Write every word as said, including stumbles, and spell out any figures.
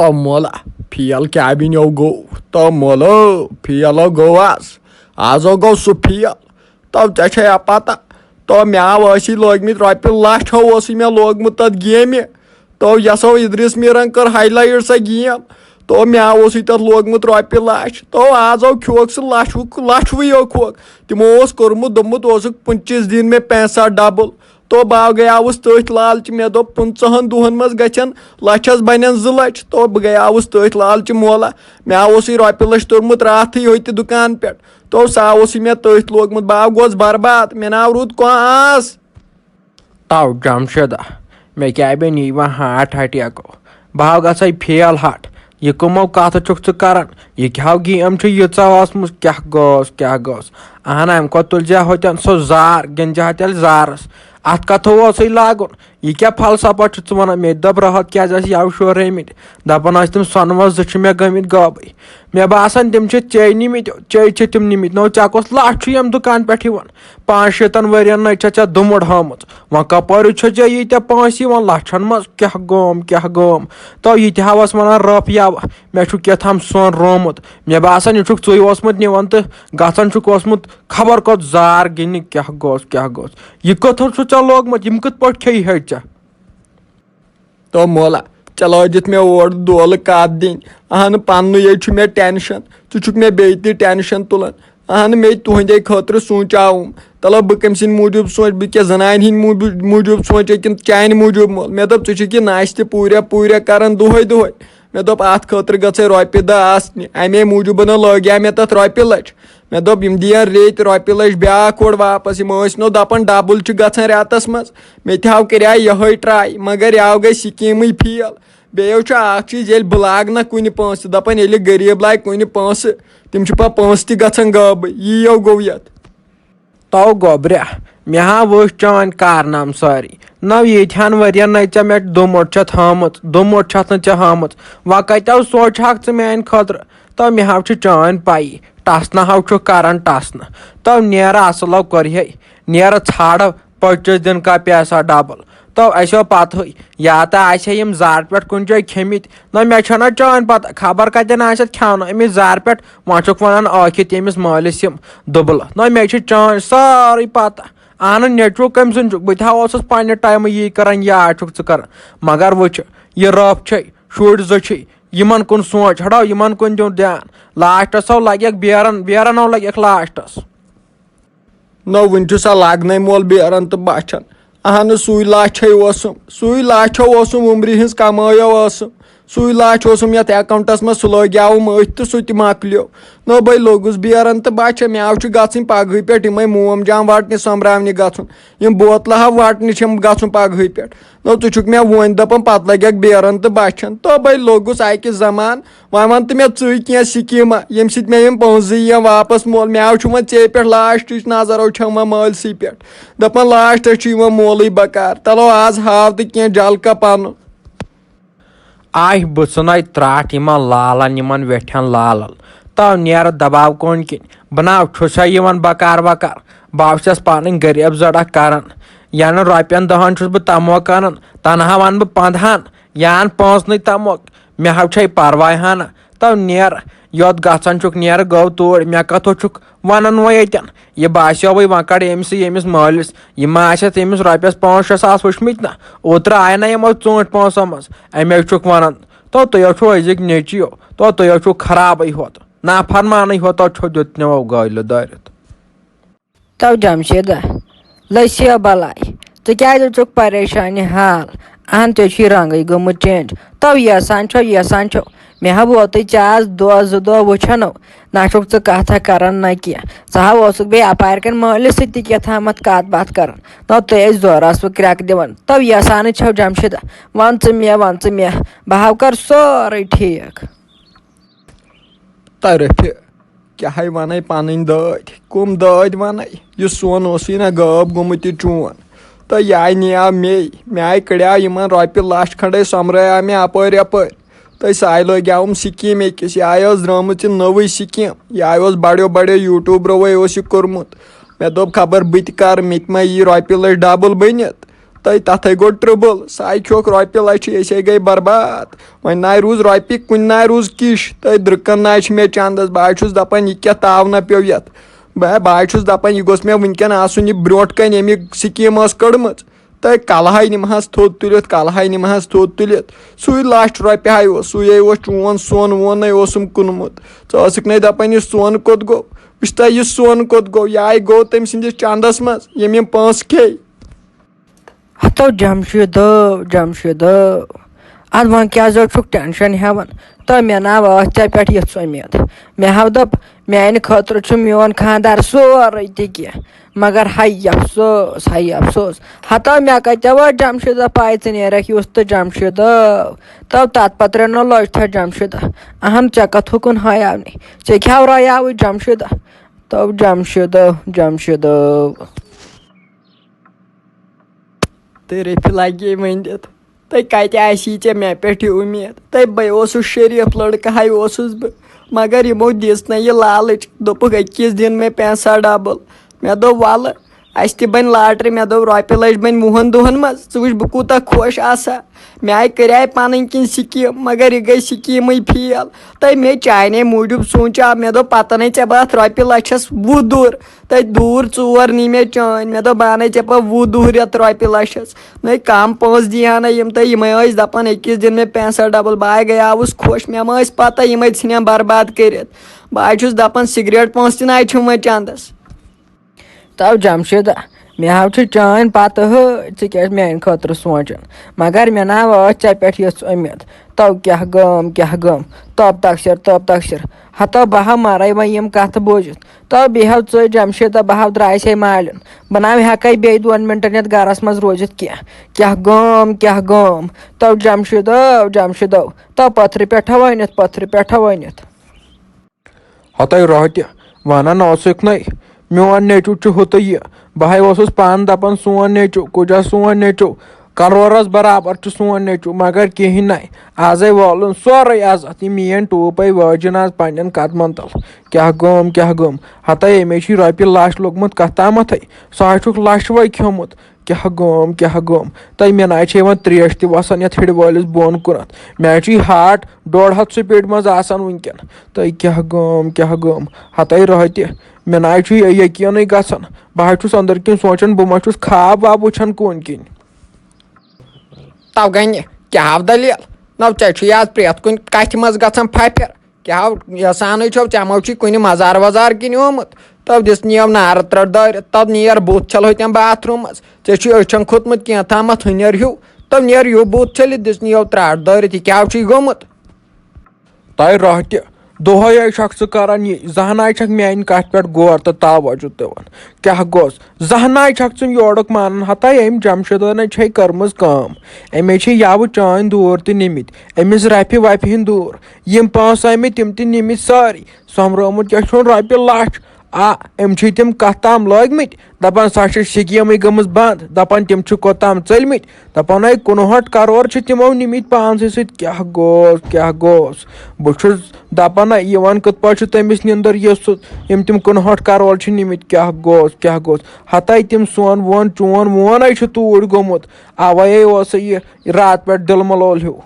تو مولا، فیل کیٛاہ بِنیو گوٚو؟ تو مولا، فیلو گوٚو آز۔ آزو گوٚو سُہ فیل۔ تو ژےٚ چھےٚ یا پتہ؟ تو مےٚ آو ٲسی لٲگمٕتۍ رۄپیہِ لچھ ہو اوسُے مےٚ لوگمُت تتھ گیمہِ۔ تو یسو ادریس میٖرن کٔر highlight سۄ گیم۔ تو مےٚ آو اوسُے تتھ لوگمُت رۄپیہِ لچھ۔ تو آزو کھیوکھ سُہ لچھ ہُک، لچھوٕے یو کھوکھ۔ تِمو اوس کوٚرمُت، دوٚپمُت اوسُکھ، "پٕنٛژٕہ دِن مےٚ پونٛسہٕ ڈبل۔" تو بہٕ گٔیاوُس تٔتھۍ لالچہِ، مےٚ دوٚپ، "پٕنٛژٕہن دۄہن منٛز گژھن لچھس بنن زٕ لچھ۔" تو بہٕ گٔیاوُس تٔتھۍ لالچہِ مولا۔ مےٚ اوسُے رۄپیہِ لچھ توٚرمُت راتھٕے ہوٚتہِ دُکان پٮ۪ٹھ۔ تو سُہ اوسُے مےٚ تٔتھۍ لوگمُت، بہٕ گوس برباد، مےٚ ناو روٗد کانٛہہ آس۔ تو جمشیدہ، مےٚ کیٛاہ بے نی وۄنۍ ہارٹ اٹیکو؟ بہٕ ہاو گژھے فیل ہٹ۔ یہِ کٕمو کتھٕ چھُکھ ژٕ کران؟ یہِ کیٛاہ ہاو گیم چھِ ییٖژاہ ٲسمٕژ؟ کیٛاہ گوٚوس، کیٛاہ گوٚوس؟ اہن، امہِ کھۄتہٕ تُلۍ زِ ہا ہوٚتٮ۪ن سُہ زار، گِنٛدۍ زِ ہا تیٚلہِ زارس۔ اتھ کتھٕ اوسُے لاگُن۔ یہِ کیٛاہ فلسفہ چھُکھ ژٕ ونان؟ مےٚ تہِ دوٚپ راحت کیٛازِ آسہِ یَوٕ شورٲومٕتۍ؟ دپان ٲسۍ تِم سۄنہٕ وس زٕ چھِ مےٚ گٔمٕتۍ غٲبٕے۔ مےٚ باسان تِم چھِ ژے نِمٕتۍ، ژے چھِ تِم نِمٕتۍ۔ نو ژےٚ کۄس لچھ چھُ ییٚمہِ دُکان پٮ۪ٹھ یِوان؟ پانٛژھ شیٖتن ؤرین نَے چھےٚ ژےٚ دُمُر ہٲومٕژ۔ وۄنۍ کپٲرۍ چھےٚ ژےٚ ییٖتیٛاہ پونٛسہٕ یِوان لچھن منٛز؟ کیٛاہ گوم، کیٛاہ گوم؟ تو یہِ تہِ ہا اوس ونان رۄپھ یوٕ، مےٚ چھُ کیٛاہ تام سۄن رومُت۔ مےٚ باسان، یہِ چھُکھ ژٕے اوسمُت نِوان تہٕ گژھان چھُکھ اوسمُت خبر کوٚت زار گِنٛدنہِ۔ کیٛاہ گوٚژھ، کیٛاہ گوٚژھ؟ یہِ کٔتھٕر چھُ ژےٚ لوگمُت؟ یِم کِتھ پٲٹھۍ کھیٚیہِ ہے ژےٚ؟ تو مولا، چلو دِتھ مےٚ اورٕ دولہٕ کتھ دِنۍ۔ اہنہٕ، پننُے یے چھُ مےٚ ٹینشن، ژٕ چھُکھ مےٚ بیٚیہِ تہِ ٹینشن تُلان۔ اہنہٕ، مےٚ تُہنٛدے خٲطرٕ سونٛچاوُم۔ تلہ، بہٕ کٔمۍ سٕنٛدِ موٗجوٗب سونٛچہٕ؟ بہٕ کیٛاہ زنانہِ ہٕنٛدِ موٗجوٗب، موٗجوٗب سونٛچے کِنہٕ چانہِ موٗجوٗب مول؟ مےٚ دوٚپ، ژٕ چھُکھ یہِ ناشتہٕ پوٗریا پوٗریا کران دۄہے دۄہے۔ مےٚ دوٚپ، اتھ خٲطرٕ گژھے رۄپیہِ دہ آسنہِ، امے موٗجوٗب لٲگیا مےٚ تتھ رۄپیہِ لچھ۔ مےٚ دوٚپ، یِم دِیَن ریٚتۍ رۄپیہِ لچھ بیٛاکھ اورٕ واپس، یِم ٲسۍ نو دپان ڈبل چھُ گژھان رٮ۪تس منٛز۔ مےٚ تہِ ہاو کریٛاے یِہوے ٹراے، مگر یہِ آو گٔے سکیٖمٕے فیل۔ بیٚیہِ چھُ اکھ چیٖز، ییٚلہِ بہٕ لاگہٕ نہ کُنہِ پونٛسہٕ، دپان ییٚلہِ غریٖب لاگہِ کُنہِ پونٛسہٕ، تِم چھِ پتہٕ پونٛسہٕ تہِ گژھان غٲبٕے۔ یی یو گوٚو یتھ۔ تو گوٚبریا، مےٚ ہا وٕچھ چٲنۍ کارنامہٕ سٲری۔ نو ییٖتہن ؤرین نَے ژےٚ مےٚ دُمُٹ چھَتھ ہٲمٕژ، دُمُٹ چھَتھ نہٕ ژےٚ ہٲمٕژ۔ وۄنۍ کتہِ آو سونٛچہٕ ہاکھ ژٕ میانہِ خٲطرٕ؟ تو مےٚ ہا چھِ چٲنۍ پَیی، ٹسنہٕ ہا چھُکھ کران ٹسنہٕ۔ تو نیرٕ اصلو کوٚرہے، نیرٕ ژھانٛڈو پٔچِس دِن کا پیسہ ڈبل۔ تو اَسہِ ہو پتہٕے، یا تہٕ آسہِ ہے یِم زارٕ پٮ۪ٹھ کُنہِ جایہِ کھیٚمٕتۍ۔ نہ مےٚ چھَنہ چٲنۍ پتہ، خبر کتٮ۪ن آسٮ۪تھ کھیٚونٲومٕتۍ زارٕ پٮ۪ٹھ۔ وۄنۍ چھُکھ ونان ٲکھِتھ ییٚمِس مٲلِس یِم دُبلہٕ۔ نہ مےٚ چھِ چٲنۍ سٲرٕے پتہ۔ اہنہٕ، نیٚچوٗ کٔمۍ سُنٛد چھُکھ؟ بہٕ تہِ ہا اوسُس پننہِ ٹایمہٕ یی کران، یاد چھُکھ ژٕ کران۔ مگر وٕچھِ، یہِ رٔپھ چھے، شُرۍ زٕ چھِ، یِمن کُن سونٛچ، ہٹاو یِمن کُن دیُن دیان۔ لاسٹس ہو لگٮ۪کھ بیرن، بیرن ہو لگٮ۪کھ لاسٹس۔ نہ، وُنہِ چھُ سا لگنے مول بیرن تہٕ بچھن۔ اہنہٕ، سُے لچھ ہے اوسُم، سُے لچھ ہو اوسُم عمرِ ہٕنٛز کمٲیو ٲسٕم۔ سُے لچھ اوسُم یتھ اکاونٹس منٛز، سُہ لٲگیاوُم أتھۍ تہٕ سُہ تہِ مۄکلیو۔ نہ، بے لوٚگُس بیرن تہٕ بچھن، مےٚ آو چھُ گژھٕنۍ پگہٕے پٮ۪ٹھ یِمے موم جام وٹنہِ سۄمبراونہِ گژھُن۔ یِم بوتلہٕ ہا وٹنہِ چھِم گژھُن پگہٕے پٮ۪ٹھ۔ نہ، ژٕ چھُکھ مےٚ وۄنۍ دپان پتہٕ لگٮ۪کھ بیرن تہٕ بچھن۔ تہٕ بے لوٚگُس اکہِ زمان۔ وۄنۍ وَن تہٕ مےٚ ژٕے کینٛہہ سکیٖمہ، ییٚمہِ سۭتۍ مےٚ یِم پونٛسہٕ زٕ یِن واپس مول۔ مےٚ آو چھُ وۄنۍ ژے پٮ۪ٹھ لاسٹٕچ نظر، او چھَم وۄنۍ مٲلسٕے پٮ۪ٹھ۔ دَپان لاسٹس چھُ یِوان مولٕے بکار۔ تَلو آز ہاو تہٕ کینٛہہ جلکہ پنُن۔ آہہِ بٕژٕنَے ترٛٹھ یِمن لالن، یِمن ویٹھٮ۪ن لالن۔ تو نیرٕ دباو کوٗنہٕ کِنۍ۔ بہٕ ناو چھُسا یِوان بکار وکار۔ بہٕ چھَس پنٕنۍ غریب زڑا کران۔ یَنہٕ رۄپین دہن چھُس بہٕ تموک انان، تنہا ونہٕ بہٕ پندہن۔ یان پانٛژنٕے تموک، مےٚ ہا چھے پرواے ہنا۔ تو نیر، یوت گژھان چھُکھ نیر گٲو توٗرۍ، مےٚ کتھو چھُکھ ونان وۄنۍ ییٚتٮ۪ن؟ یہِ باسیووٕے وۄنۍ کڑ أمِسٕے، ییٚمِس مٲلِس، یہِ ما آسٮ۪س أمِس رۄپیس پانٛژھ شےٚ ساس وٕچھمٕتۍ نہ؟ اوترٕ آے نہ یِمو ژوٗنٛٹھۍ پونٛسو منٛز، امے چھُکھ ونان۔ تو تُہۍ ہو چھِو أزِکۍ نیٚچِو، تو تُہۍ ہو چھِو خرابٕے ہوت، نافرمانٕے ہوت چھو دیُت نٮ۪و گٲلۍ دٲرِتھ۔ تو جمشیدہ، لٔسیا بلاے، ژٕ کیازِ چھُکھ پریشانی حال؟ اہن، ژےٚ چھُے رنگٕے گوٚمُت چینج۔ تو یژھان چھو، یژھان چھو۔ مےٚ ہا ووتُے ژےٚ آز دۄہ زٕ دۄہ وٕچھنو۔ نہ چھُکھ ژٕ کتھا کران نہ کینٛہہ۔ ژٕ ہا اوسُکھ بیٚیہِ اپارِ کنۍ مٲلِس سۭتۍ تہِ کیٛاہ تامتھ کتھ باتھ کران۔ نہ تُہۍ ٲسۍ زورس وۄنۍ کرٛٮ۪کہٕ دِوان۔ تو یژھانٕے چھو جمشیدہ۔ وَن ژٕ مےٚ، وَن ژٕ مےٚ۔ بہٕ ہا کرٕ سورُے ٹھیٖک۔ طرفہِ۔ کیٛاہ ہے وَنَے پَنٕنۍ دٲدۍ؟ کٕم دٲدۍ وَنَے؟ یہِ سون اوسُے نہ غٲب گوٚمُت یہِ چون۔ تہٕ یہِ آے نِیاو مے، مےٚ آے کٔڑیاو یِمَن رۄپیہِ لَچھ کھنٛڈَے سۄمبرٲیاو مےٚ اَپٲرۍ یَپٲرۍ۔ تہٕ سُہ آے لٲگیاوُم سِکیٖم أکِس، یہِ آے ٲس درٛامٕژ یہِ نٔوٕے سِکیٖم۔ یہِ آے اوس بَڑیو بَڑیو یوٗٹیوٗبرَوَے اوس یہِ کوٚرمُت۔ مےٚ دوٚپ خبر بہٕ تہِ کَرٕ، مےٚ تہِ ما یی رۄپیہِ لَچھ ڈَبٕل بٔنِتھ۔ تہٕ تَتھَے گوٚو ٹرٛبٕل، سَے کھیوٚکھ رۄپیہِ لَچھِ، أسے گٔے برباد۔ وۄنۍ نَے روٗز رۄپیہِ کُنہِ، نَے روٗز کِش، تہٕ درٛکَن نَے چھِ مےٚ چَندَس۔ بہٕ حظ چھُس دَپان، یہِ کیٛاہ تاونہ پیوٚو یَتھ؟ بہٕ، بہٕ حظ چھُس دَپان، یہِ گوٚژھ مےٚ وٕنکٮ۪ن آسُن یہِ برٛونٛٹھ کَنہِ، ییٚمہِ سِکیٖم ٲس کٔڑمٕژ۔ تہٕ کَلہٕ ہَے نِمہٕ ہَس تھوٚد تُلِتھ، کَلہٕ ہَے نِمہٕ ہَس تھوٚد تُلِتھ۔ سُے لَچھ رۄپیہِ ہَے اوس، سُے ہَے اوس چون سۄن وۄن نَے اوسُم کُنمُت۔ ژٕ ٲسٕکھ نَے دَپان، یہِ سۄن کوٚت گوٚو؟ وٕچھ تہٕ، یہِ سۄن کوٚت گوٚو؟ یہِ ہَے گوٚو تٔمۍ سٕنٛدِس چَندَس منٛز، ییٚمۍ یِم پونٛسہٕ کھے۔ ہتو جمشیدو، جمشیدو، ادٕ وۄنۍ کیٛازِ حظ چھُکھ ٹینشن ہٮ۪وان؟ تہٕ مےٚ نہ ٲس ژےٚ پٮ۪ٹھ یِژھ اُمید۔ مےٚ ہاو دوٚپ، میانہِ خٲطرٕ چھُ میون خاندار سورُے تہِ کینٛہہ، مگر ہاے افسوس، ہاے افسوس۔ ہتو مےٚ کتہِ ٲس جمشیدو پاے ژٕ نیرکھ یُس تہٕ جمشیدو۔ تو تتھ پتہٕ رنو لٔج تھا جمشیدو۔ اہم ژےٚ کتھ ہُکُن ہایاونٕے، ژےٚ کیٛاہ رایاوٕے جمشیدو؟ تو جمشیدو، جمشیدو۔ تہٕ رفیع لگے ؤنِتھ، تہٕ کتہِ آسی ژےٚ مےٚ پٮ۪ٹھ یہِ اُمید؟ تہٕ بے اوسُس شریف لڑکہٕ ہاے اوسُس بہٕ، مگر یِمو دِژ نہٕ یہِ لالٕچ، دوٚپُکھ أکِس دِن مےٚ پونٛسہٕ ڈبل۔ مےٚ دوٚپ ولہٕ، اسہِ تہِ بنہِ لاٹری، مےٚ دوٚپ رۄپیہِ لچھ بنہِ وُہن دۄہن منٛز، ژٕ وٕچھ بہٕ کوٗتاہ خۄش آسہٕ ہا۔ مےٚ آیہِ کریاے پنٕنۍ کِنۍ سکیٖم، مگر یہِ گٔے سکیٖمٕے فیل۔ تہٕ مےٚ چانے موٗجوٗب سونٛچاو، مےٚ دوٚپ پتہ نے ژےٚ بہٕ اتھ رۄپیہِ لچھس وُہ دوٗر، تہٕ دوٗر ژور نی مےٚ چٲنۍ۔ مےٚ دوٚپ بہٕ انَے ژےٚ پتہٕ وُہ دوٗر یتھ رۄپیہِ لچھس۔ نَے کم پونٛسہٕ دی ہا نہ یِم، تہٕ یِمے ٲسۍ دپان أکِس دِن مےٚ پونٛسہٕ ڈبل۔ بہٕ آیہِ گٔیاوُس خۄش، مےٚ ما ٲسۍ پتہ یِمے ژھٕنن برباد کٔرِتھ۔ بہٕ آیہِ چھُس دپان سگریٹ پونٛسہٕ تہِ نہ چھُم وۄنۍ چندس۔ تو جمشیدہ، مےٚ ہاو چھُ چٲنۍ پتہٕ ہٲے، ژٕ کیٛازِ میانہِ خٲطرٕ سونٛچان؟ مگر مےٚ نہ ٲس ژےٚ پٮ۪ٹھ یِژھ اُمید۔ تو کیٛاہ گام، کیٛاہ گام، تب تقصیر، تب تقصیر۔ ہتو بہٕ ہا مرے وۄنۍ یِم کتھٕ بوٗزِتھ۔ تو بیٚیہِ ہاو ژٕ جمشیدہ، بہٕ ہاو درٛایسے مالِن۔ بہٕ نہ ہٮ۪کے بیٚیہِ دۄن منٹن یتھ گرس منٛز روٗزِتھ کینٛہہ۔ کیٛاہ گام، کیٛاہ گام۔ تو جمشیدو، جمشیدو۔ تو پتھرِ پٮ۪ٹھو أنِتھ، پتھرِ پٮ۪ٹھو أنِتھ۔ ہتَے رۄہہ تہِ ونان اوسُکھ نے، میون نیٚچو چھُ ہُتہٕ یہِ۔ بہٕ ہے اوسُس پانہٕ دپان، سون نیٚچو، کُجا سون نیٚچو، کرورس برابر چھُ سون نیٚچو، مگر کِہیٖنۍ نے۔ ازے وولُن سورُے عزت، یہِ میٲنۍ ٹوٗپے وٲجِن از پننٮ۪ن قدمن تل۔ کیٛاہ گوم، کیٛاہ گوم؟ ہتَے أمے چھُے رۄپیہِ لچھ لوٚگمُت کتھ تامتھے، سُہ ہا چھُکھ لچھ وے کھیوٚمُت۔ کیٛاہ گوم، کیٛاہ گوم؟ تہٕ مےٚ نہ چھِ یِوان تریش تہِ وسان یتھ ہِڑِ وٲلِس بۄن کُنتھ۔ مےٚ چھُ یہِ ہارٹ ڈۄڈ ہتھ سپیڈ منٛز آسان وٕنکٮ۪ن۔ تہٕ کیٛاہ گوم، کیٛاہ گوم؟ ہتَے رۄہہ تہِ، مےٚ نہ چھُ یہِ یقینٕے گژھان۔ بہٕ حظ چھُس أنٛدٕرۍ کِنۍ سونٛچان، بہٕ ما چھُس خواب واب وٕچھان کوٗنہٕ کِنۍ۔ تو گنہِ، کیٛاہ ہاو دٔلیٖل؟ نو ژےٚ چھُے آز پرٛٮ۪تھ کُنہِ کتھِ منٛز گژھان پھپھر۔ کیٛاہ ہو یژھانٕے چھو، ژےٚ مو چھُے کُنہِ مزار وزار کِنۍ آمُت؟ تو دِژ نِیو نارٕ ترٛٹھ دٲرِتھ، تو نیر بُتھ چھلہو تٔمۍ باتھ روٗمس۔ ژےٚ چھُے أچھن کھوٚتمُت کینٛہہ تامتھ ہُنٮ۪ر ہیوٗ۔ تو نیر یہِ بُتھ چھٔلِتھ دِژ نِیو ترٛٹھ دٲرِتھ، یہِ کیٛاہ چھُے گوٚمُت؟ تۄہہِ رۄہہ تہِ دۄہے ہے چھکھ ژٕ کران یہِ، زانٛہہ نَے چھکھ میانہِ کتھِ پٮ۪ٹھ غور تہٕ توجہ دِوان۔ کیٛاہ گوٚژھ؟ زانٛہہ نَے چھکھ ژٕ یورُک مانان، ہتاے أمۍ جمشیدن چھے کٔرمٕژ کٲم۔ أمے چھے یوٕ چٲنۍ دوٗر تہِ نِمٕتۍ، أمِس رفہِ وفہِ ہٕنٛدۍ دوٗر۔ یِم پونٛسہٕ آمٕتۍ تِم تہِ نِمٕتۍ سٲری۔ سۄمبرٲومٕتۍ کیٛاہ چھُن رۄپیہِ لچھ۔ آ، أمۍ چھِ تِم کتھ تام لٲگمٕتۍ، دپان سۄ چھِ سکیٖمٕے گٔمٕژ بنٛد، دپان تِم چھِ کوٚت تام ژٔلمٕتۍ۔ دپان ہے کُنہٲٹھ کرور چھِ تِمو نِمٕتۍ پانسٕے سۭتۍ۔ کیٛاہ گوٚوس، کیٛاہ گوٚوس؟ بہٕ چھُس دپان ہے یِوان کِتھ پٲٹھۍ چھُ تٔمِس نِندٕر یۄس سُہ، یِم تِم کُنہٲٹھ کرور چھِ نِمٕتۍ۔ کیٛاہ گوٚوس، کیٛاہ گوٚوس؟ ہتے تِم سون وون چون وون ہے چھُ توٗرۍ گوٚمُت، اوے اوس یہِ راتہٕ پٮ۪ٹھ دِلہٕ ملول ہیوٗ۔